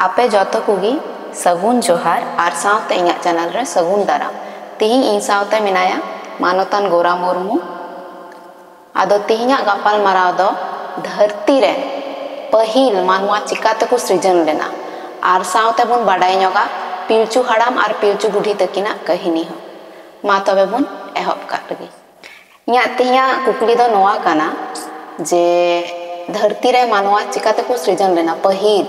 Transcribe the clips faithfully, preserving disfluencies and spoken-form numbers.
ᱟᱯᱮ ᱡᱚᱛᱚ ᱠᱚᱜᱮ ᱥᱟᱹᱜᱩᱱ ᱡᱚᱦᱟᱨ ᱟᱨ ᱥᱟᱶᱛᱮ ᱤᱧᱟᱹᱜ ᱪᱮᱱᱮᱞ ᱨᱮ ᱥᱟᱹᱜᱩᱱ ᱫᱟᱨᱟᱢ᱾ ᱛᱤᱦᱤᱧ ᱤᱧ ᱥᱟᱶᱛᱮ ᱢᱮᱱᱟᱭᱟ ᱢᱟᱱᱚᱛᱟᱱ ᱜᱳᱨᱟ ᱢᱩᱨᱢᱩ᱾ ᱟᱫᱚ ᱛᱤᱦᱤᱧᱟᱜ ᱜᱟᱯᱟᱞ ᱢᱟᱨᱟᱣ ᱫᱚ ᱫᱷᱟᱹᱨᱛᱤ ᱨᱮ ᱯᱟᱹᱦᱤᱞ ᱢᱟᱱᱣᱟ ᱪᱤᱠᱟ ᱛᱮᱠᱚ ᱥᱤᱨᱡᱚᱱ ᱞᱮᱱᱟ, ᱟᱨ ᱥᱟᱶᱛᱮ ᱵᱚᱱ ᱵᱟᱰᱟᱭ ᱧᱚᱜᱟ ᱯᱤᱞᱪᱩ ᱦᱟᱲᱟᱢ ᱟᱨ ᱯᱤᱞᱪᱩ ᱵᱩᱰᱷᱤ ᱛᱟᱹᱠᱤᱱᱟᱜ ᱠᱟᱹᱦᱱᱤ ᱦᱚᱸ᱾ ᱢᱟ ᱛᱚᱵᱮ ᱵᱚᱱ ᱮᱦᱚᱵ ᱠᱟᱜ ᱞᱮᱜᱮ᱾ ᱤᱧᱟᱹᱜ ᱛᱮᱦᱮᱧᱟᱜ ᱠᱩᱠᱞᱤ ᱫᱚ ᱱᱚᱣᱟ ᱠᱟᱱᱟ ᱡᱮ ᱫᱷᱟᱹᱨᱛᱤ ᱨᱮ ᱢᱟᱱᱣᱟ ᱪᱤᱠᱟ ᱛᱮᱠᱚ ᱥᱤᱨᱡᱚᱱ ᱞᱮᱱᱟ ᱯᱟᱹᱦᱤᱞ,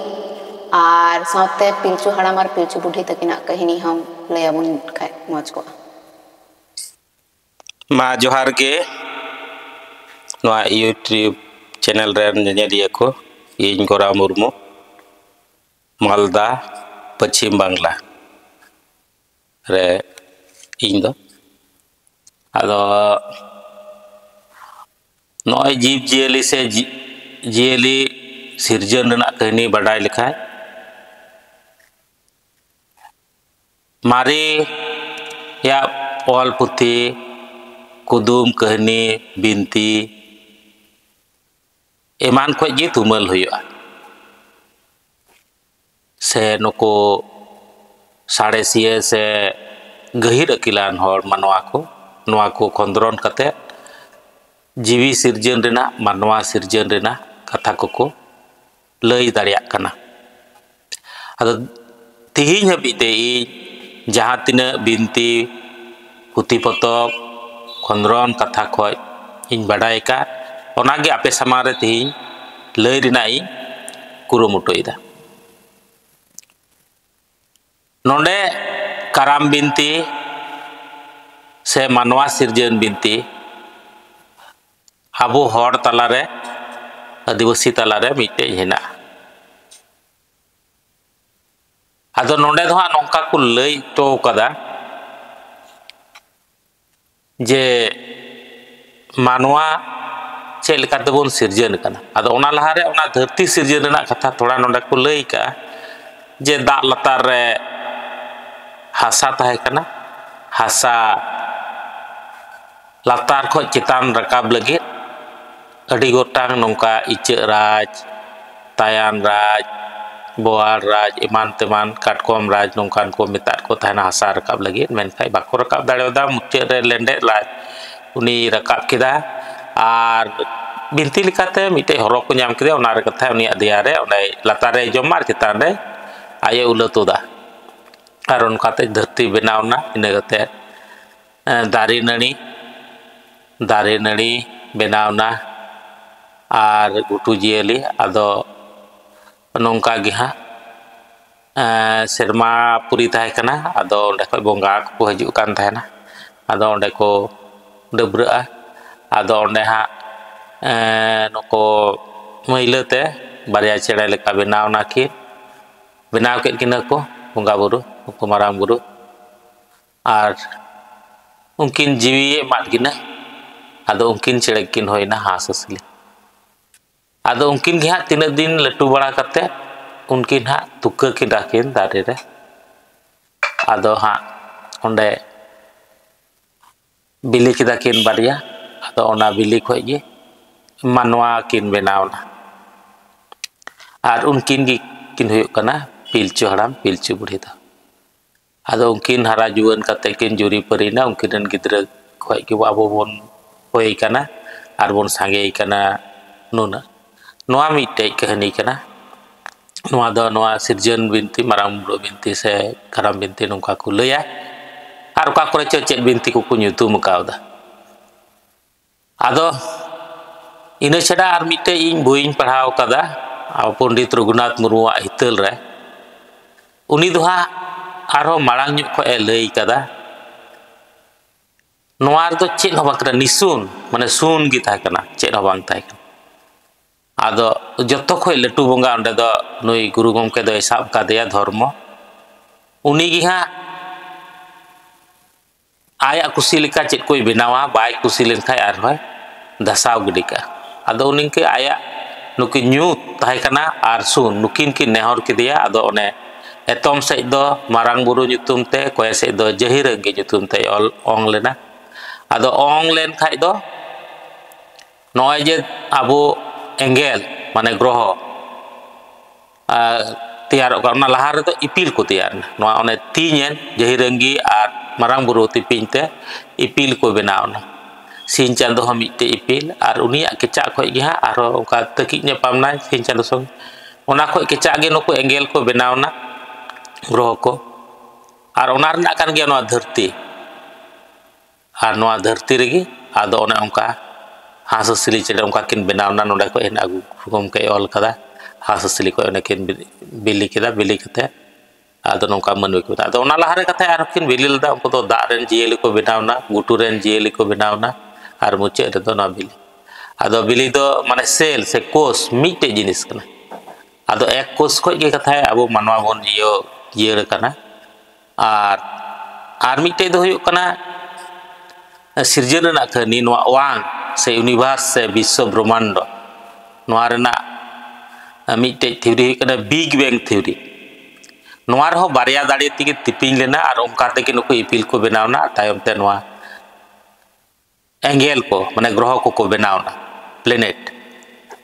ᱟᱨ ᱥᱟᱶᱛᱮ ᱯᱤᱞᱪᱩ ᱦᱟᱲᱟᱢ ᱟᱨ ᱯᱤᱞᱪᱩ ᱵᱩᱰᱷᱤ ᱛᱟᱹᱠᱤᱱᱟᱜ ᱠᱟᱹᱦᱱᱤ ᱦᱚᱸ ᱞᱟᱹᱭ ᱟᱵᱚᱱ ᱠᱷᱟᱡ ᱢᱚᱡᱽ ᱠᱚᱜᱼᱟ᱾ ᱢᱟ ᱡᱚᱦᱟᱨ ᱜᱮ᱾ ᱱᱚᱣᱟ YouTube ᱪᱮᱱᱮᱞ ᱨᱮᱱ ᱧᱮᱧᱮᱞᱤᱭᱟᱹ ᱠᱚ, ᱤᱧ ᱜᱳᱨᱟ ᱢᱩᱨᱢᱩ, ᱢᱟᱞᱫᱟ, ᱯᱚᱪᱷᱤᱢ ᱵᱟᱝᱞᱟ ᱨᱮ ᱤᱧ ᱫᱚ᱾ ᱟᱫᱚ ᱱᱚᱜᱼᱚᱭ ᱡᱤᱵᱽ ᱡᱤᱭᱟᱹᱞᱤ ᱥᱮ ᱡᱤ- ᱡᱤᱭᱟᱹᱞᱤ ᱥᱤᱨᱡᱚᱱ ᱨᱮᱱᱟᱜ ᱠᱟᱹᱦᱱᱤ ᱵᱟᱰᱟᱭ ᱞᱮᱠᱷᱟᱡ, ᱢᱟᱨᱮᱭᱟᱜ ᱚᱞ ᱯᱩᱛᱷᱤ, ᱠᱩᱫᱩᱢ, ᱠᱟᱹᱦᱱᱤ, ᱵᱤᱱᱛᱤ ᱮᱢᱟᱱ ᱠᱷᱚᱡ ᱜᱮ ᱛᱩᱢᱟᱹᱞ ᱦᱩᱭᱩᱜᱼᱟ᱾ ᱥᱮ ᱱᱩᱠᱩ ᱥᱟᱬᱮᱥᱤᱭᱟᱹ ᱥᱮ ᱜᱟᱹᱦᱤᱨ ᱟᱹᱠᱤᱞᱟᱱ ᱦᱚᱲ ᱢᱟᱱᱣᱟ ᱠᱚ ᱱᱚᱣᱟ ᱠᱚ ᱠᱷᱚᱸᱫᱽᱨᱚᱱ ᱠᱟᱛᱮ ᱡᱤᱣᱤ ᱥᱤᱨᱡᱟᱹᱱ ᱨᱮᱱᱟᱜ, ᱢᱟᱱᱣᱟ ᱥᱤᱨᱡᱟᱹᱱ ᱨᱮᱱᱟᱜ ᱠᱟᱛᱷᱟ ᱠᱚᱠᱚ ᱞᱟᱹᱭ ᱫᱟᱲᱮᱭᱟᱜ ᱠᱟᱱᱟ᱾ ᱟᱫᱚ ᱛᱤᱦᱤᱧ ᱦᱟᱹᱵᱤᱡ ᱛᱮ ᱤᱧ ᱡᱟᱦᱟᱸ ᱛᱤᱱᱟᱹᱜ ᱵᱤᱱᱛᱤ, ᱯᱩᱛᱷᱤ ᱯᱚᱛᱚᱵ, ᱠᱷᱚᱸᱫᱽᱨᱚᱱ ᱠᱟᱛᱷᱟ ᱠᱷᱚᱡ ᱤᱧ ᱵᱟᱰᱟᱭ ᱟᱠᱟᱫ, ᱚᱱᱟᱜᱮ ᱟᱯᱮ ᱥᱟᱢᱟᱝ ᱨᱮ ᱛᱤᱦᱤᱧ ᱞᱟᱹᱭ ᱨᱮᱱᱟᱜ ᱤᱧ ᱠᱩᱨᱩᱢᱩᱴᱩᱭᱮᱫᱟ᱾ ᱱᱚᱰᱮ ᱠᱟᱨᱟᱢ ᱵᱤᱱᱛᱤ ᱥᱮ ᱢᱟᱱᱣᱟ ᱥᱤᱨᱡᱟᱹᱱ ᱵᱤᱱᱛᱤ ᱟᱵᱚ ᱦᱚᱲ ᱛᱟᱞᱟᱨᱮ, ᱟᱹᱫᱤᱵᱟᱹᱥᱤ ᱛᱟᱞᱟᱨᱮ ᱢᱤᱫᱴᱮᱡ ᱦᱮᱱᱟᱜᱼᱟ᱾ ᱟᱫᱚ ᱱᱚᱰᱮ ᱫᱚ ᱦᱟᱸᱜ ᱱᱚᱝᱠᱟ ᱠᱚ ᱞᱟᱹᱭ ᱦᱚᱴᱚ ᱠᱟᱫᱟ ᱡᱮ ᱢᱟᱱᱣᱟ ᱪᱮᱫ ᱞᱮᱠᱟ ᱛᱮᱵᱚᱱ ᱥᱤᱨᱡᱟᱹᱱ ᱠᱟᱱᱟ᱾ ᱟᱫᱚ ᱚᱱᱟ ᱞᱟᱦᱟᱨᱮ ᱚᱱᱟ ᱫᱷᱟᱹᱨᱛᱤ ᱥᱤᱨᱡᱟᱹᱱ ᱨᱮᱱᱟᱜ ᱠᱟᱛᱷᱟ ᱛᱷᱚᱲᱟ ᱱᱚᱰᱮ ᱠᱚ ᱞᱟᱹᱭ ᱠᱟᱜᱼᱟ ᱡᱮ ᱫᱟᱜ ᱞᱟᱛᱟᱨ ᱨᱮ ᱦᱟᱥᱟ ᱛᱟᱦᱮᱸ ᱠᱟᱱᱟ᱾ ᱦᱟᱥᱟ ᱞᱟᱛᱟᱨ ᱠᱷᱚᱱ ᱪᱮᱛᱟᱱ ᱨᱟᱠᱟᱵ ᱞᱟᱹᱜᱤᱫ ᱟᱹᱰᱤ ᱜᱚᱴᱟᱝ ᱱᱚᱝᱠᱟ ᱤᱪᱟᱹᱜ ᱨᱟᱡᱽ, ᱛᱟᱭᱟᱱ ᱨᱟᱡᱽ, ᱵᱳᱣᱟᱲ ᱨᱟᱡᱽ, ᱮᱢᱟᱱ ᱛᱮᱢᱟᱱ, ᱠᱟᱴᱠᱚᱢ ᱨᱟᱡᱽ, ᱱᱚᱝᱠᱟᱱ ᱠᱚ ᱢᱮᱛᱟᱫ ᱠᱚ ᱛᱟᱦᱮᱱᱟ ᱦᱟᱥᱟ ᱨᱟᱠᱟᱵ ᱞᱟᱹᱜᱤᱫ, ᱢᱮᱱᱠᱷᱟᱱ ᱵᱟᱠᱚ ᱨᱟᱠᱟᱵ ᱫᱟᱲᱮᱭᱟᱫᱟ᱾ ᱢᱩᱪᱟᱹᱫ ᱨᱮ ᱞᱮᱸᱰᱮᱫ ᱞᱟᱡ ᱩᱱᱤ ᱨᱟᱠᱟᱵ ᱠᱮᱫᱟ᱾ ᱟᱨ ᱵᱤᱱᱛᱤ ᱞᱮᱠᱟᱛᱮ ᱢᱤᱫᱴᱮᱡ ᱦᱚᱨᱚ ᱠᱚ ᱧᱟᱢ ᱠᱮᱫᱮᱭᱟ, ᱚᱱᱟ ᱨᱮ ᱠᱟᱛᱷᱟ ᱩᱱᱤᱭᱟᱜ ᱫᱮᱭᱟ ᱨᱮ ᱚᱸᱰᱮ ᱞᱟᱛᱟᱨ ᱨᱮᱭ ᱡᱚᱢᱟ ᱟᱨ ᱪᱮᱛᱟᱱ ᱨᱮ ᱟᱡ ᱮ ᱩᱞᱟᱹ ᱛᱩᱫᱟ᱾ ᱟᱨ ᱚᱱᱠᱟᱛᱮ ᱫᱷᱟᱹᱨᱛᱤ ᱵᱮᱱᱟᱣ ᱮᱱᱟ᱾ ᱤᱱᱟᱹ ᱠᱟᱛᱮ ᱮ, ᱫᱟᱨᱮ ᱱᱟᱹᱲᱤ, ᱫᱟᱨᱮ ᱱᱟᱹᱲᱤ ᱵᱮᱱᱟᱣ ᱮᱱᱟ᱾ ᱟᱨ ᱜᱷᱩᱴᱩ ᱡᱤᱭᱟᱹᱞᱤ, ᱟᱫᱚ ᱱᱚᱝᱠᱟ ᱜᱮ ᱦᱟᱸᱜ, ᱮ, ᱥᱮᱨᱢᱟ ᱯᱩᱨᱤ ᱛᱟᱦᱮᱸ ᱠᱟᱱᱟ᱾ ᱟᱫᱚ ᱚᱸᱰᱮ ᱠᱷᱚᱡ ᱵᱚᱸᱜᱟ ᱠᱚᱠᱚ ᱦᱤᱡᱩᱜ ᱠᱟᱱ ᱛᱟᱦᱮᱱᱟ᱾ ᱟᱫᱚ ᱚᱸᱰᱮ ᱠᱚ ᱰᱟᱹᱵᱽᱨᱟᱹᱜᱼᱟ᱾ ᱟᱫᱚ ᱚᱸᱰᱮ ᱦᱟᱸᱜ, ᱮ, ᱱᱩᱠᱩ ᱢᱟᱹᱭᱞᱟᱹ ᱛᱮ ᱵᱟᱨᱭᱟ ᱪᱮᱬᱮ ᱞᱮᱠᱟ ᱵᱮᱱᱟᱣ ᱮᱱᱟ ᱠᱤᱱ᱾ ᱵᱮᱱᱟᱣ ᱠᱮᱫ ᱠᱤᱱᱟᱹ ᱠᱚ ᱵᱚᱸᱜᱟ ᱵᱩᱨᱩ, ᱩᱱᱠᱩ ᱢᱟᱨᱟᱝ ᱵᱩᱨᱩ᱾ ᱟᱨ ᱩᱱᱠᱤᱱ ᱡᱤᱣᱤᱭᱮ ᱮᱢᱟᱫ ᱠᱤᱱᱟ᱾ ᱟᱫᱚ ᱩᱱᱠᱤᱱ ᱪᱮᱬᱮ ᱠᱤᱱ ᱦᱩᱭᱱᱟ ᱦᱟᱸᱥ ᱦᱟᱸᱥᱞᱤ᱾ ᱟᱫᱚ ᱩᱱᱠᱤᱱ ᱜᱮ ᱦᱟᱸᱜ ᱛᱤᱱᱟᱹᱜ ᱫᱤᱱ ᱞᱟᱹᱴᱩ ᱵᱟᱲᱟ ᱠᱟᱛᱮ ᱩᱱᱠᱤᱱ ᱦᱟᱸᱜ ᱛᱩᱠᱟᱹ ᱠᱮᱫᱟ ᱠᱤᱱ ᱫᱟᱨᱮ ᱨᱮ᱾ ᱟᱫᱚ ᱦᱟᱸᱜ ᱚᱸᱰᱮ ᱵᱤᱞᱤ ᱠᱮᱫᱟ ᱠᱤᱱ ᱵᱟᱨᱭᱟ᱾ ᱟᱫᱚ ᱚᱱᱟ ᱵᱤᱞᱤ ᱠᱷᱚᱡ ᱜᱮ ᱢᱟᱱᱣᱟ ᱠᱤᱱ ᱵᱮᱱᱟᱣ ᱮᱱᱟ᱾ ᱟᱨ ᱩᱱᱠᱤᱱ ᱜᱮ ᱠᱤᱱ ᱦᱩᱭᱩᱜ ᱠᱟᱱᱟ ᱯᱤᱞᱪᱩ ᱦᱟᱲᱟᱢ ᱯᱤᱞᱪᱩ ᱵᱩᱲᱦᱤ ᱫᱚ᱾ ᱟᱫᱚ ᱩᱱᱠᱤᱱ ᱦᱟᱨᱟ ᱡᱩᱣᱟᱹᱱ ᱠᱟᱛᱮ ᱠᱤᱱ ᱡᱩᱨᱤ ᱯᱟᱹᱨᱤᱭᱮᱱᱟ, ᱩᱱᱠᱤᱱ ᱨᱮᱱ ᱜᱤᱫᱽᱨᱟᱹ ᱠᱷᱚᱡ ᱜᱮ ᱟᱵᱚ ᱵᱚᱱ ᱦᱩᱭ ᱠᱟᱱᱟ ᱟᱨ ᱵᱚᱱ ᱥᱟᱸᱜᱮ ᱠᱟᱱᱟ ᱱᱩᱱᱟᱹᱜ᱾ ᱱᱚᱣᱟ ᱢᱤᱫᱴᱮᱡ ᱠᱟᱹᱦᱱᱤ ᱠᱟᱱᱟ᱾ ᱱᱚᱣᱟ ᱫᱚ ᱱᱚᱣᱟ ᱥᱤᱨᱡᱚᱱ ᱵᱤᱱᱛᱤ, ᱢᱟᱨᱟᱝ ᱵᱩᱨᱩ ᱵᱤᱱᱛᱤ ᱥᱮ ᱠᱟᱨᱟᱢ ᱵᱤᱱᱛᱤ ᱱᱚᱝᱠᱟ ᱠᱚ ᱞᱟᱹᱭᱟ᱾ ᱟᱨ ᱚᱠᱟ ᱠᱚᱨᱮ ᱪᱚ ᱪᱮᱫ ᱵᱤᱱᱛᱤ ᱠᱚᱠᱚ ᱧᱩᱛᱩᱢ ᱠᱟᱣᱫᱟ᱾ ᱟᱫᱚ ᱤᱱᱟᱹ ᱪᱷᱟᱰᱟ ᱟᱨ ᱢᱤᱫᱴᱮᱡ ᱤᱧ ᱵᱳᱭᱤᱧ ᱯᱟᱲᱦᱟᱣ ᱠᱟᱫᱟ, ᱟᱵᱚ ᱯᱚᱱᱰᱤᱛ ᱨᱚᱜᱷᱩᱱᱟᱛᱷ ᱢᱩᱨᱢᱩᱣᱟᱜ ᱦᱤᱛᱟᱹᱞ ᱨᱮ᱾ ᱩᱱᱤ ᱫᱚ ᱦᱟᱸᱜ ᱟᱨᱦᱚᱸ ᱢᱟᱲᱟᱝ ᱧᱚᱜ ᱠᱷᱚᱡ ᱮ ᱞᱟᱹᱭ ᱠᱟᱫᱟ᱾ ᱱᱚᱣᱟ ᱨᱮᱫᱚ ᱪᱮᱫ ᱦᱚᱸ ᱵᱟᱝ ᱠᱟᱱᱟ, ᱱᱤᱥᱩᱱ, ᱢᱟᱱᱮ ᱥᱩᱱ ᱜᱮ ᱛᱟᱦᱮᱸ ᱠᱟᱱᱟ, ᱪᱮᱫ ᱦᱚᱸ ᱵᱟᱝ ᱛᱟᱦᱮᱸ ᱠᱟᱱᱟ᱾ ᱟᱫᱚ ᱡᱚᱛᱚ ᱠᱷᱚᱡ ᱞᱟᱹᱴᱩ ᱵᱚᱸᱜᱟ ᱚᱸᱰᱮ ᱫᱚ ᱱᱩᱭ ᱜᱩᱨᱩ ᱜᱚᱢᱠᱮ ᱫᱚᱭ ᱥᱟᱵ ᱠᱟᱫᱮᱭᱟ ᱫᱷᱚᱨᱢᱚ᱾ ᱩᱱᱤ ᱜᱮ ᱦᱟᱸᱜ ᱟᱭᱟᱜ ᱠᱩᱥᱤ ᱞᱮᱠᱟ ᱪᱮᱫ ᱠᱚᱭ ᱵᱮᱱᱟᱣᱟ, ᱵᱟᱭ ᱠᱩᱥᱤ ᱞᱮᱱᱠᱷᱟᱡ ᱟᱨᱦᱚᱸᱭ ᱫᱷᱟᱥᱟᱣ ᱜᱤᱰᱤ ᱠᱟᱜᱼᱟ᱾ ᱟᱫᱚ ᱩᱱᱤ ᱜᱮ ᱟᱭᱟᱜ ᱱᱩᱠᱤᱱ ᱧᱩᱛ ᱛᱟᱦᱮᱸ ᱠᱟᱱᱟ ᱟᱨ ᱥᱩᱱ, ᱱᱩᱠᱤᱱ ᱠᱤᱱ ᱱᱮᱦᱚᱨ ᱠᱮᱫᱮᱭᱟ᱾ ᱟᱫᱚ ᱚᱱᱮ ᱮᱛᱚᱢ ᱥᱮᱫ ᱫᱚ ᱢᱟᱨᱟᱝ ᱵᱩᱨᱩ ᱧᱩᱛᱩᱢ ᱛᱮ, ᱠᱚᱭᱮ ᱥᱮᱫ ᱫᱚ ᱡᱟᱹᱦᱤᱨ ᱟᱹᱝᱜᱤ ᱧᱩᱛᱩᱢ ᱛᱮᱭ ᱚᱞ ᱚᱝ ᱞᱮᱱᱟ᱾ ᱟᱫᱚ ᱚᱝ ᱞᱮᱱ ᱠᱷᱟᱡ ᱫᱚ ᱱᱚᱜᱼᱚᱭ ᱡᱮ ᱟᱵᱚ ᱮᱸᱜᱮᱞ, ᱢᱟᱱᱮ ᱜᱨᱚᱦᱚ, ᱟᱨ ᱛᱮᱭᱟᱨᱚᱜ ᱠᱟᱱᱟ᱾ ᱚᱱᱟ ᱞᱟᱦᱟ ᱨᱮᱫᱚ ᱤᱯᱤᱞ ᱠᱚ ᱛᱮᱭᱟᱨ ᱮᱱᱟ᱾ ᱱᱚᱣᱟ ᱚᱱᱮ ᱛᱤᱧᱮᱱ ᱡᱟᱹᱦᱤᱨᱟᱹᱝᱜᱤ ᱟᱨ ᱢᱟᱨᱟᱝ ᱵᱩᱨᱩ ᱛᱤᱯᱤᱧ ᱛᱮ ᱤᱯᱤᱞ ᱠᱚ ᱵᱮᱱᱟᱣ ᱮᱱᱟ᱾ ᱥᱤᱧ ᱪᱟᱸᱫᱚ ᱦᱚᱸ ᱢᱤᱫᱴᱮᱡ ᱤᱯᱤᱞ, ᱟᱨ ᱩᱱᱤᱭᱟᱜ ᱠᱮᱪᱟᱜ ᱠᱷᱚᱡ ᱜᱮ ᱦᱟᱸᱜ ᱟᱨᱦᱚᱸ ᱚᱱᱠᱟ ᱛᱟᱹᱠᱤᱡ ᱧᱟᱯᱟᱢ ᱱᱟᱭ ᱥᱤᱧ ᱪᱟᱸᱫᱚ ᱥᱚᱸᱜᱮ᱾ ᱚᱱᱟ ᱠᱷᱚᱡ ᱠᱮᱪᱟᱜ ᱜᱮ ᱱᱩᱠᱩ ᱮᱸᱜᱮᱞ ᱠᱚ ᱵᱮᱱᱟᱣ ᱮᱱᱟ, ᱜᱨᱚᱦᱚ ᱠᱚ᱾ ᱟᱨ ᱚᱱᱟ ᱨᱮᱱᱟᱜ ᱠᱟᱱ ᱜᱮᱭᱟ ᱱᱚᱣᱟ ᱫᱷᱟᱹᱨᱛᱤ᱾ ᱟᱨ ᱱᱚᱣᱟ ᱫᱷᱟᱹᱨᱛᱤ ᱨᱮᱜᱮ ᱟᱫᱚ ᱚᱱᱮ ᱚᱱᱠᱟ ᱦᱟᱸᱥ ᱦᱟᱹᱥᱞᱤ ᱪᱮᱬᱮ ᱚᱱᱠᱟ ᱠᱤᱱ ᱵᱮᱱᱟᱣ ᱮᱱᱟ᱾ ᱱᱚᱰᱮ ᱠᱷᱚᱡ ᱦᱮᱱᱟᱜ ᱟᱹᱜᱩ, ᱜᱚᱢᱠᱮᱭ ᱚᱞ ᱠᱟᱫᱟ, ᱦᱟᱸᱥ ᱦᱟᱹᱥᱞᱤ ᱠᱷᱚᱡ ᱚᱱᱮ ᱠᱤᱱ ᱵᱤ-, ᱵᱤᱞᱤ ᱠᱮᱫᱟ᱾ ᱵᱤᱞᱤ ᱠᱟᱛᱮ ᱟᱫᱚ ᱱᱚᱝᱠᱟ ᱢᱟᱹᱱᱢᱤ ᱠᱚ ᱵᱮᱱᱟᱣ᱾ ᱟᱫᱚ ᱚᱱᱟ ᱞᱟᱦᱟ ᱨᱮ ᱠᱟᱛᱷᱟᱭ ᱟᱨᱦᱚᱸ ᱠᱤᱱ ᱵᱤᱞᱤ ᱞᱮᱫᱟ᱾ ᱩᱱᱠᱩ ᱫᱚ ᱫᱟᱜ ᱨᱮᱱ ᱡᱤᱭᱟᱹᱞᱤ ᱠᱚ ᱵᱮᱱᱟᱣ ᱮᱱᱟ, ᱜᱷᱩᱴᱩ ᱨᱮᱱ ᱡᱤᱭᱟᱹᱞᱤ ᱠᱚ ᱵᱮᱱᱟᱣ ᱮᱱᱟ, ᱟᱨ ᱢᱩᱪᱟᱹᱫ ᱨᱮᱫᱚ ᱱᱚᱣᱟ ᱵᱤᱞᱤ᱾ ᱟᱫᱚ ᱵᱤᱞᱤ ᱫᱚ ᱢᱟᱱᱮ ᱥᱮᱞ ᱥᱮ ᱠᱳᱥ ᱢᱤᱫᱴᱮᱡ ᱡᱤᱱᱤᱥ ᱠᱟᱱᱟ᱾ ᱟᱫᱚ ᱮᱠ ᱠᱳᱥ ᱠᱷᱚᱡ ᱜᱮ ᱠᱟᱛᱷᱟᱭ ᱟᱵᱚ ᱢᱟᱱᱣᱟ ᱵᱚᱱ ᱡᱤᱭᱟᱹ-, ᱡᱤᱭᱟᱹᱲ ᱟᱠᱟᱱᱟ᱾ ᱟᱨ, ᱟᱨ ᱢᱤᱫᱴᱮᱡ ᱫᱚ ᱦᱩᱭᱩᱜ ᱠᱟᱱᱟ ᱥᱤᱨᱡᱚᱱ ᱨᱮᱱᱟᱜ ᱠᱟᱹᱦᱱᱤ, ᱱᱚᱣᱟ ᱚᱣᱟᱝ ᱥᱮ ᱤᱭᱩᱱᱤᱵᱷᱟᱨᱥ ᱥᱮ ᱵᱤᱥᱥᱚ ᱵᱨᱚᱦᱢᱟᱱᱰᱚ᱾ ᱱᱚᱣᱟ ᱨᱮᱱᱟᱜ ᱢᱤᱫᱴᱮᱡ ᱛᱷᱤᱣᱨᱤ ᱦᱩᱭᱩᱜ ᱠᱟᱱᱟ ᱵᱤᱜᱽ ᱵᱮᱝ ᱛᱷᱤᱣᱨᱤ᱾ ᱱᱚᱣᱟ ᱨᱮᱦᱚᱸ ᱵᱟᱨᱭᱟ ᱫᱟᱲᱮ ᱛᱮᱜᱮ ᱛᱤᱯᱤᱧ ᱞᱮᱱᱟ ᱟᱨ ᱚᱱᱠᱟ ᱛᱮᱜᱮ ᱱᱩᱠᱩ ᱤᱯᱤᱞ ᱠᱚ ᱵᱮᱱᱟᱣ ᱮᱱᱟ᱾ ᱟᱨ ᱛᱟᱭᱚᱢ ᱛᱮ ᱱᱚᱣᱟ ᱮᱸᱜᱮᱞ ᱠᱚ, ᱢᱟᱱᱮ ᱜᱨᱚᱦᱚ ᱠᱚᱠᱚ ᱵᱮᱱᱟᱣ ᱮᱱᱟ, ᱯᱞᱮᱱᱮᱴ᱾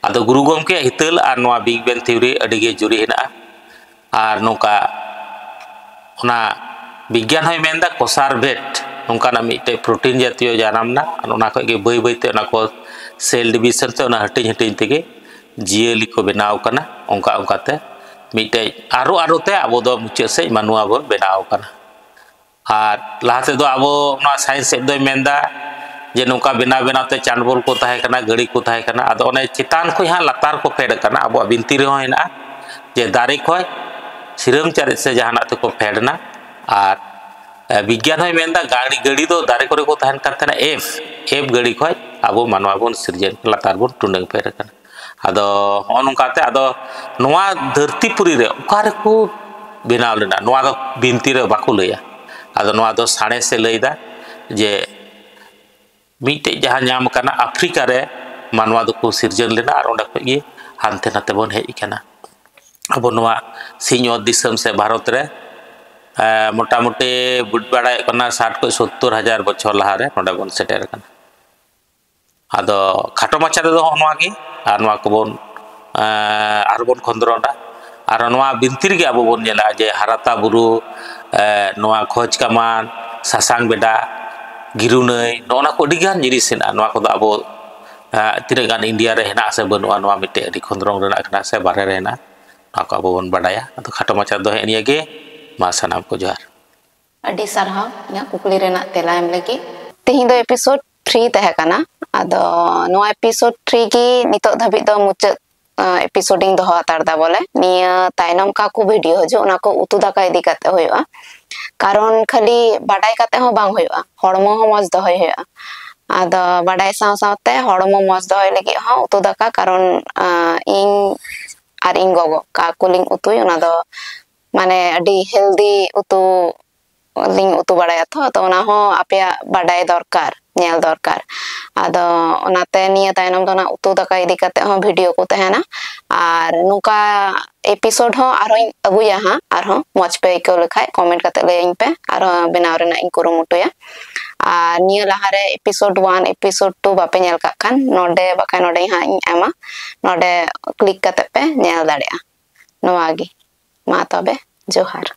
ᱟᱫᱚ ᱜᱩᱨᱩ ᱜᱚᱢᱠᱮᱭᱟᱜ ᱦᱤᱛᱟᱹᱞ ᱟᱨ ᱱᱚᱣᱟ ᱵᱤᱜᱽ ᱵᱮᱝ ᱛᱷᱤᱣᱨᱤ ᱟᱹᱰᱤ ᱜᱮ ᱡᱩᱨᱤ ᱦᱮᱱᱟᱜᱼᱟ᱾ ᱟᱨ ᱱᱚᱝᱠᱟ ᱚᱱᱟ ᱵᱤᱜᱽᱜᱟᱱ ᱦᱚᱸᱭ ᱢᱮᱱᱫᱟ ᱠᱚᱥᱟᱨ ᱵᱷᱮᱴ ᱱᱚᱝᱠᱟᱱᱟᱜ ᱢᱤᱫᱴᱮᱡ ᱯᱨᱳᱴᱤᱱ ᱡᱟᱛᱤᱭᱚ ᱡᱟᱱᱟᱢ ᱮᱱᱟ᱾ ᱟᱨ ᱚᱱᱟ ᱠᱷᱚᱡ ᱜᱮ ᱵᱟᱹᱭ ᱵᱟᱹᱭᱛᱮ ᱚᱱᱟ ᱠᱚ ᱥᱮᱞ ᱰᱤᱵᱤᱡᱚᱱ ᱛᱮ ᱚᱱᱟ ᱦᱟᱹᱴᱤᱧ ᱦᱟᱹᱴᱤᱧ ᱛᱮᱜᱮ ᱡᱤᱭᱟᱹᱞᱤ ᱠᱚ ᱵᱮᱱᱟᱣ ᱠᱟᱱᱟ᱾ ᱚᱱᱠᱟ ᱚᱱᱠᱟᱛᱮ ᱢᱤᱫᱴᱮᱡ ᱟᱨᱚ ᱟᱨᱚᱛᱮ ᱟᱵᱚ ᱫᱚ ᱢᱩᱪᱟᱹᱫ ᱥᱮᱫ ᱢᱟᱱᱣᱟ ᱵᱚᱱ ᱵᱮᱱᱟᱣ ᱠᱟᱱᱟ᱾ ᱟᱨ ᱞᱟᱦᱟ ᱛᱮᱫᱚ ᱟᱵᱚ ᱱᱚᱣᱟ ᱥᱟᱭᱮᱱᱥ ᱥᱮᱫ ᱫᱚᱭ ᱢᱮᱱᱫᱟ ᱡᱮ ᱱᱚᱝᱠᱟ ᱵᱮᱱᱟᱣ ᱵᱮᱱᱟᱣ ᱛᱮ ᱪᱟᱸᱰᱵᱚᱞ ᱠᱚ ᱛᱟᱦᱮᱸ ᱠᱟᱱᱟ, ᱜᱟᱹᱲᱤ ᱠᱚ ᱛᱟᱦᱮᱸ ᱠᱟᱱᱟ᱾ ᱟᱫᱚ ᱚᱱᱮ ᱪᱮᱛᱟᱱ ᱠᱷᱚᱡ ᱦᱟᱸᱜ ᱞᱟᱛᱟᱨ ᱠᱚ ᱯᱷᱮᱰ ᱠᱟᱱᱟ᱾ ᱟᱵᱚᱣᱟᱜ ᱵᱤᱱᱛᱤ ᱨᱮᱦᱚᱸ ᱦᱮᱱᱟᱜᱼᱟ ᱡᱮ ᱫᱟᱨᱮ ᱠᱷᱚᱡ ᱥᱤᱨᱟᱹᱢ ᱪᱟᱨᱮᱡ ᱥᱮ ᱡᱟᱦᱟᱱᱟᱜ ᱛᱮᱠᱚ ᱯᱷᱮᱰ ᱮᱱᱟ᱾ ᱟᱨ, ᱮ, ᱵᱤᱜᱽᱜᱟᱱ ᱦᱚᱸᱭ ᱢᱮᱱᱫᱟ ᱜᱟᱹᱲᱤ, ᱜᱟᱹᱲᱤ ᱫᱚ ᱫᱟᱨᱮ ᱠᱚᱨᱮ ᱠᱚ ᱛᱟᱦᱮᱱ ᱠᱟᱱ ᱛᱟᱦᱮᱱᱟ, ᱮᱯᱷ, ᱮᱯᱷ ᱜᱟᱹᱲᱤ ᱠᱷᱚᱡ ᱟᱵᱚ ᱢᱟᱱᱣᱟ ᱵᱚᱱ ᱥᱤᱨᱡᱟᱹᱱ, ᱞᱟᱛᱟᱨ ᱵᱚᱱ ᱴᱩᱰᱟᱹᱝ ᱯᱷᱮᱰ ᱟᱠᱟᱱᱟ᱾ ᱟᱫᱚ ᱦᱚᱸᱜᱼᱚ ᱱᱚᱝᱠᱟᱛᱮ ᱟᱫᱚ ᱱᱚᱣᱟ ᱫᱷᱟᱹᱨᱛᱤ ᱯᱩᱨᱤ ᱨᱮ ᱚᱠᱟ ᱨᱮᱠᱚ ᱵᱮᱱᱟᱣ ᱞᱮᱱᱟ, ᱱᱚᱣᱟ ᱫᱚ ᱵᱤᱱᱛᱤ ᱨᱮ ᱵᱟᱠᱚ ᱞᱟᱹᱭᱟ᱾ ᱟᱫᱚ ᱱᱚᱣᱟ ᱫᱚ ᱥᱟᱬᱮᱥᱮ ᱞᱟᱹᱭᱫᱟ ᱡᱮ ᱢᱤᱫᱴᱮᱡ ᱡᱟᱦᱟᱸ ᱧᱟᱢ ᱟᱠᱟᱱᱟ ᱟᱯᱷᱨᱤᱠᱟ ᱨᱮ ᱢᱟᱱᱣᱟ ᱫᱚᱠᱚ ᱥᱤᱨᱡᱚᱱ ᱞᱮᱱᱟ ᱟᱨ ᱚᱸᱰᱮ ᱠᱷᱚᱡ ᱜᱮ ᱦᱟᱱᱛᱮ ᱱᱟᱛᱮ ᱵᱚᱱ ᱦᱮᱡ ᱟᱠᱟᱱᱟ᱾ ᱟᱵᱚ ᱱᱚᱣᱟ ᱥᱤᱧᱚᱛ ᱫᱤᱥᱚᱢ ᱥᱮ ᱵᱷᱟᱨᱚᱛ ᱨᱮ, ᱮ, ᱢᱚᱴᱟᱢᱩᱴᱤ ᱵᱩᱡᱽ ᱵᱟᱲᱟᱭᱚᱜ ᱠᱟᱱᱟ ᱥᱟᱴ ᱠᱷᱚᱡ ᱥᱳᱛᱛᱳᱨ ᱦᱟᱡᱟᱨ ᱵᱚᱪᱷᱚᱨ ᱞᱟᱦᱟᱨᱮ ᱱᱚᱰᱮ ᱵᱚᱱ ᱥᱮᱴᱮᱨ ᱟᱠᱟᱱᱟ᱾ ᱟᱫᱚ ᱠᱷᱟᱴᱚ ᱢᱟᱪᱷᱟ ᱛᱮᱫᱚ ᱦᱚᱸᱜᱼᱚ ᱱᱚᱣᱟ ᱜᱮ, ᱟᱨ ᱱᱚᱣᱟ ᱠᱚᱵᱚᱱ, ᱮ, ᱟᱨᱵᱚᱱ ᱠᱷᱚᱸᱫᱽᱨᱚᱸᱫᱟ᱾ ᱟᱨ ᱱᱚᱣᱟ ᱵᱤᱱᱛᱤ ᱨᱮᱜᱮ ᱟᱵᱚ ᱵᱚᱱ ᱧᱮᱞᱟ ᱡᱮ ᱦᱟᱨᱟᱛᱟ ᱵᱩᱨᱩ, ᱮ, ᱱᱚᱣᱟ ᱠᱷᱚᱡᱽ ᱠᱟᱢᱟᱱ, ᱥᱟᱥᱟᱝ ᱵᱮᱰᱟ, ᱜᱤᱨᱩ ᱱᱟᱹᱭ, ᱱᱚᱜᱼᱚ ᱱᱟ ᱠᱚ ᱟᱹᱰᱤ ᱜᱟᱱ ᱡᱤᱱᱤᱥ ᱦᱮᱱᱟᱜᱼᱟ᱾ ᱱᱚᱣᱟ ᱠᱚᱫᱚ ᱟᱵᱚ, ᱮ, ᱛᱤᱱᱟᱹᱜ ᱜᱟᱱ ᱤᱱᱰᱤᱭᱟ ᱨᱮ ᱦᱮᱱᱟᱜᱼᱟ ᱥᱮ ᱵᱟᱹᱱᱩᱜᱼᱟ, ᱱᱚᱣᱟ ᱢᱤᱫᱴᱮᱡ ᱟᱹᱰᱤ ᱠᱷᱚᱸᱫᱽᱨᱚᱝ ᱨᱮᱱᱟᱜ ᱠᱟᱱᱟ ᱥᱮ ᱵᱟᱨᱦᱮ ᱨᱮ ᱦᱮᱱᱟᱜᱼᱟ, ᱱᱚᱣᱟ ᱠᱚ ᱟᱵᱚ ᱵᱚᱱ ᱵᱟᱰᱟᱭᱟ᱾ ᱟᱫᱚ ᱠᱷᱟᱴᱚ ᱢᱟᱪᱷᱟ ᱫᱚ ᱦᱮᱸ ᱱᱤᱭᱟᱹ ᱜᱮ᱾ ᱢᱟ ᱥᱟᱱᱟᱢ ᱠᱚ ᱡᱚᱦᱟᱨ᱾ ᱟᱹᱰᱤ ᱥᱟᱨᱦᱟᱣ ᱤᱧᱟᱹᱜ ᱠᱩᱠᱞᱤ ᱨᱮᱱᱟᱜ ᱛᱮᱞᱟ ᱮᱢ ᱞᱟᱹᱜᱤᱫ᱾ ᱛᱮᱦᱮᱧ ᱫᱚ ᱮᱯᱤᱥᱳᱰ ᱛᱷᱨᱤ ᱛᱟᱦᱮᱸ ᱠᱟᱱᱟ᱾ ᱟᱫᱚ ᱱᱚᱣᱟ ᱮᱯᱤᱥᱳᱰ ᱛᱷᱨᱤ ᱜᱮ ᱱᱤᱛᱚᱜ ᱫᱷᱟᱹᱵᱤᱡ ᱫᱚ ᱢᱩᱪᱟᱹᱫ ᱮᱯᱤᱥᱳᱰ ᱤᱧ ᱫᱚᱦᱚ ᱦᱟᱛᱟᱲ ᱫᱟ ᱵᱚᱞᱮ᱾ ᱱᱤᱭᱟᱹ ᱛᱟᱭᱱᱚᱢ ᱠᱟ ᱠᱚ ᱵᱷᱤᱰᱤᱭᱳ ᱦᱤᱡᱩᱜ, ᱚᱱᱟ ᱠᱚ ᱩᱛᱩ ᱫᱟᱠᱟ ᱤᱫᱤ ᱠᱟᱛᱮ ᱦᱩᱭᱩᱜᱼᱟ᱾ ᱠᱟᱨᱚᱱ ᱠᱷᱟᱹᱞᱤ ᱵᱟᱰᱟᱭ ᱠᱟᱛᱮ ᱦᱚᱸ ᱵᱟᱝ ᱦᱩᱭᱩᱜᱼᱟ, ᱦᱚᱲᱢᱚ ᱦᱚᱸ ᱢᱚᱡᱽ ᱫᱚᱦᱚᱭ ᱦᱩᱭᱩᱜᱼᱟ᱾ ᱟᱫᱚ ᱵᱟᱰᱟᱭ ᱥᱟᱶ ᱥᱟᱶᱛᱮ ᱦᱚᱲᱢᱚ ᱢᱚᱡᱽ ᱫᱚᱦᱚᱭ ᱞᱟᱹᱜᱤᱫ ᱦᱚᱸ ᱩᱛᱩ ᱫᱟᱠᱟ, ᱠᱟᱨᱚᱱ ᱟᱸ, ᱤᱧ ᱟᱨ ᱤᱧ ᱜᱚᱜᱚ ᱠᱟ ᱠᱚᱞᱤᱧ ᱩᱛᱩᱭ, ᱚᱱᱟ ᱫᱚ ᱢᱟᱱᱮ ᱟᱹᱰᱤ ᱦᱮᱞᱫᱤ ᱩᱛᱩ ᱞᱤᱧ ᱩᱛᱩ ᱵᱟᱲᱟᱭᱟ ᱛᱚ, ᱛᱚ ᱚᱱᱟ ᱦᱚᱸ ᱟᱯᱮᱭᱟᱜ ᱵᱟᱰᱟᱭ ᱫᱚᱨᱠᱟᱨ, ᱧᱮᱞ ᱫᱚᱨᱠᱟᱨ᱾ ᱟᱫᱚ ᱚᱱᱟᱛᱮ ᱱᱤᱭᱟᱹ ᱛᱟᱭᱱᱚᱢ ᱫᱚ ᱚᱱᱟ ᱩᱛᱩ ᱫᱟᱠᱟ ᱤᱫᱤ ᱠᱟᱛᱮ ᱦᱚᱸ ᱵᱷᱤᱰᱤᱭᱳ ᱠᱚ ᱛᱟᱦᱮᱱᱟ᱾ ᱟᱨ ᱱᱚᱝᱠᱟ ᱮᱯᱤᱥᱳᱰ ᱦᱚᱸ ᱟᱨᱦᱚᱸᱧ ᱟᱹᱜᱩᱭᱟ ᱦᱟᱸᱜ, ᱟᱨᱦᱚᱸ ᱢᱚᱡᱽ ᱯᱮ ᱟᱹᱭᱠᱟᱹᱣ ᱞᱮᱠᱷᱟᱡ ᱠᱚᱢᱮᱱᱴ ᱠᱟᱛᱮ ᱞᱟᱹᱭᱟᱹᱧ ᱯᱮ, ᱟᱨᱦᱚᱸ ᱵᱮᱱᱟᱣ ᱨᱮᱱᱟᱜ ᱤᱧ ᱠᱩᱨᱩᱢᱩᱴᱩᱭᱟ᱾ ᱟᱨ ᱱᱤᱭᱟᱹ ᱞᱟᱦᱟᱨᱮ ᱮᱯᱤᱥᱳᱰ ᱳᱣᱟᱱ, ᱮᱯᱤᱥᱳᱰ ᱴᱩ ᱵᱟᱯᱮ ᱧᱮᱞ ᱠᱟᱜ ᱠᱷᱟᱱ, ᱱᱚᱰᱮ ᱵᱟᱠᱷᱟᱱ ᱱᱚᱰᱮ ᱦᱟᱸᱜ ᱤᱧ ᱮᱢᱟ, ᱱᱚᱰᱮ ᱠᱞᱤᱠ ᱠᱟᱛᱮ ᱯᱮ ᱧᱮᱞ ᱫᱟᱲᱮᱭᱟᱜᱼᱟ᱾ ᱱᱚᱣᱟ ᱜᱮ, ᱢᱟ ᱛᱚᱵᱮ ᱡᱚᱦᱟᱨ᱾